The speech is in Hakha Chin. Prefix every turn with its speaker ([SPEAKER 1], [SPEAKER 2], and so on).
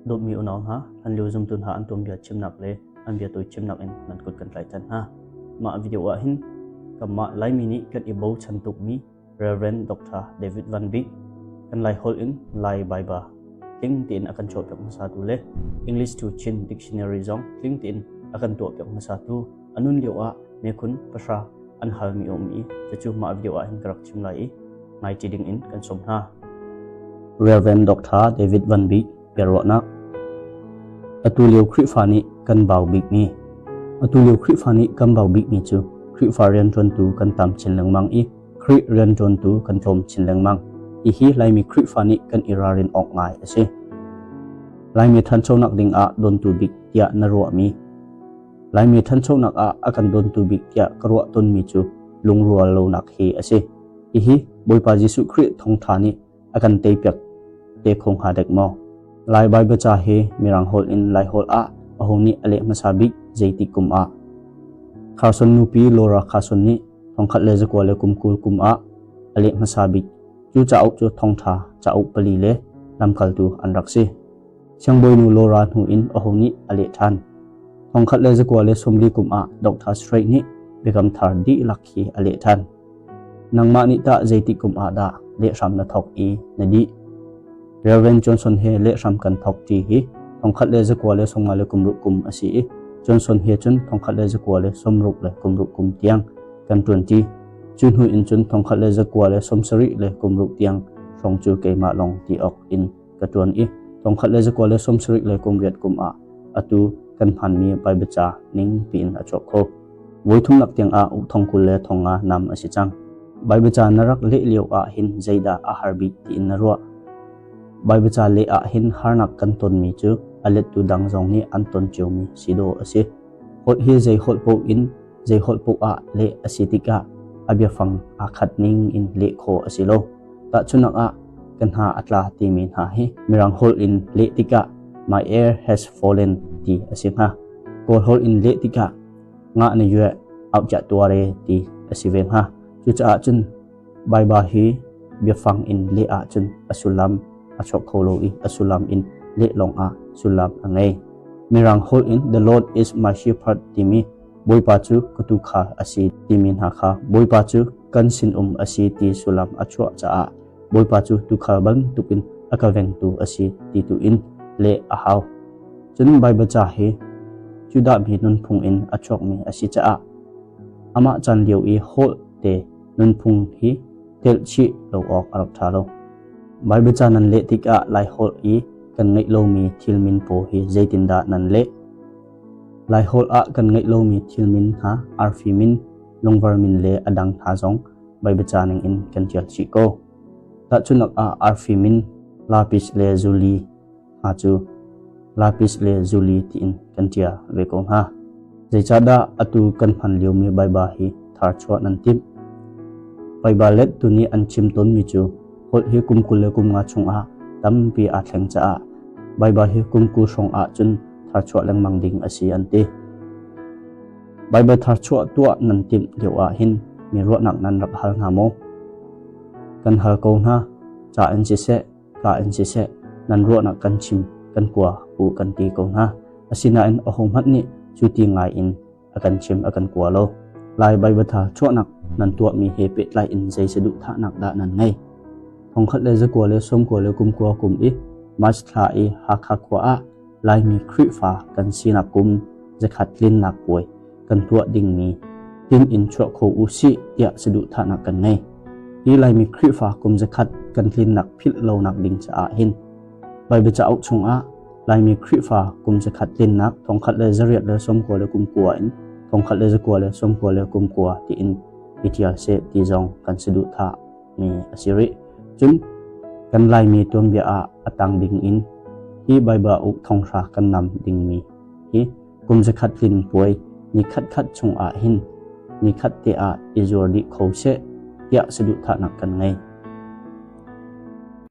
[SPEAKER 1] Dawtmi unau hna, hlanlio zumtu hna an tuanbia chimnak le an biatawi chimnak in nan kut kan tlai ṭhan hna. Mah video ah hin kanmah Laimi nih kan i bochan tukmi Rev. Dr. David Van Bik, kan Lai holh in Lai Bible tling tein a kan chuahpiak hmasatu le English to Chin Dictionary zong tling tein a kan tuahpiak hmasatu a nun lio ah mekhun pahra an halmi a um i cucu mah video ah hin ka rak chim lai i ngaiṭi ding in kan sawm hna. Rev. Dr. David Van Bik biaruahnak Atu lio Khrihfa nih kan bau bikmi Atu lio Khrihfa nih kan bau bikmi cu Khrihfa rianṭuantu kan tam chin lengmang i Khrih rianṭuantu kan tlawm chin lengmang. Hihi Laimi Khrihfa nih kan i ralrin awk ngai a si. Laimi ṭhanchonak ding ah dontu bik tiah na ruahmi Laimi ṭhanchonak ah a kan dontu bik tiah ka ruah tawnmi cu lungrual lonak hi a si. Hihi Bawipa Jesuh Khrih thawngṭha nih a kan teipiak te kho hnga dek maw? Lai Baibal ca hi Mirang holh in Lai holh ah aho nih a leh hmasa bik zeitik kum ah? Carson nupi Laura Carson nih 1920 kum ah a leh hmasa bik. Cu cauk cu thawngṭha cauk pali le lamkaltu an rak si. Siangbawinu Laura hnu in aho nih a leh ṭhan. 1940 kum ah Dr. Strait nih Biakam Thar dihlak hi a leh ṭhan. Nangmah nih tah zeitik kum ah dah lehhram na thawk i na dih? Reverend Johnson he lehhram kan thawk ṭi hi 1956 kum a si i Johnson he cun 1966 kum tiang kan ṭuanṭi. Cu hnu in cun 1976 tiang hrawng cu keimah lawng ti awk in ka ṭuan i 1978 kum ah atu kan hmanmi Baibal ca ning piin a chuak kho. Voi thumnak tiang ah thong 20 le thong nga nam a si cang. Baibal ca na rak leh lio ah hin zeidah a har bik tiin na ruah? Baibal ca leh ah hin harnak kan tonmi cu a lettu dang zong nih an ton ciomi si dawh a si. Holh hi zei holh paoh in zei holh paoh ah leh a si tikah a biafang aa khat ning in leh khawh a si lo. Tahchunhnak ah, ka hna a tla timi hna hi Mirang holh in leh tikah my ear has fallen ti a si hnga. Kawl holh in leh tikah ngah na yue auhciah tuare ti a si ve hnga. Cucaah cun Baibal hi biafang in leh ahcun a sullam a chuak kho lo i a sullam in leh lawngah sullam a ngei. Mirang holh in The Lord is my shepherd timi Bawipa cu ka tuukhal a si timi hna kha Bawipa cu kan sinum a si ti sullam a chuah caah Bawipa cu tuukhal bantukin a ka vengtu a si ti tu in leh a hau. Cun Baibal ca hi Judah mi nunphung in a chuakmi a si caah amah caan lio i holh te nunphung hi telh chih lo awk a rak ṭha lo. Baibal ca nan leh tikah Laiholh i kan ngeih lomi thil min pawl hi zeitindah nan leh? Laiholh ah kan ngeih lomi thil min hna arfi min, lungvar min le a dang hna zong Baibal ca ningin kan ṭial chih ko. Tahchunhnak ah arfi min lapis le zuli hna cu lapis le zuli tiin kan ṭial ve ko hna. Zeicahdah atu kan hman liomi Baibal hi tharchuah nan timh? Baibal lettu nih an chim tawnmi cu holh hi kum 20 le kum nga chungah tampi aa thleng caah Baibal hi kum 20 hrawng ahcun tharchuah lengmang ding a si an ti. Baibal tharchuah tuah nan timh lio ah hin mi ruahnak nan rak hal hna maw? Kan hal ko hna, ca in siseh, ka in siseh, nan ruahnak kan chim, kan kua u kan ti ko hna. Asinain ahohmanh nih cu ti ngai in a kan chim a kan kua lo. Lai Baibal tha chuahnak nan tuahmi he pehtlai in zei saduhthahnak dah nan ngei? 1999 kum i March thla i Hakha khua ah Laimi Khrihfa kan sinak kum zakhat tlinnak puai kan tuah dingmi tin in chuah kho u sih tiah saduhthahnak kan ngei. Hi Laimi Khrihfa kum zakhat kan tlinnak philh lonak ding caah hin Baibal cauk chungah Laimi Khrihfa kum zakhat tlinnak 1899 in 1999 tiin i ṭial seh ti zong kan saduhthah mi a si rih. Cun kan Laimi tuanbia ah a tang ding in hi Baibal uk thonghra kan nam dingmi hi kum zakhat tlin puai ni khatkhat chungah hin ni khat te ah i zuar dih kho seh tiah saduhthahnak kan ngei.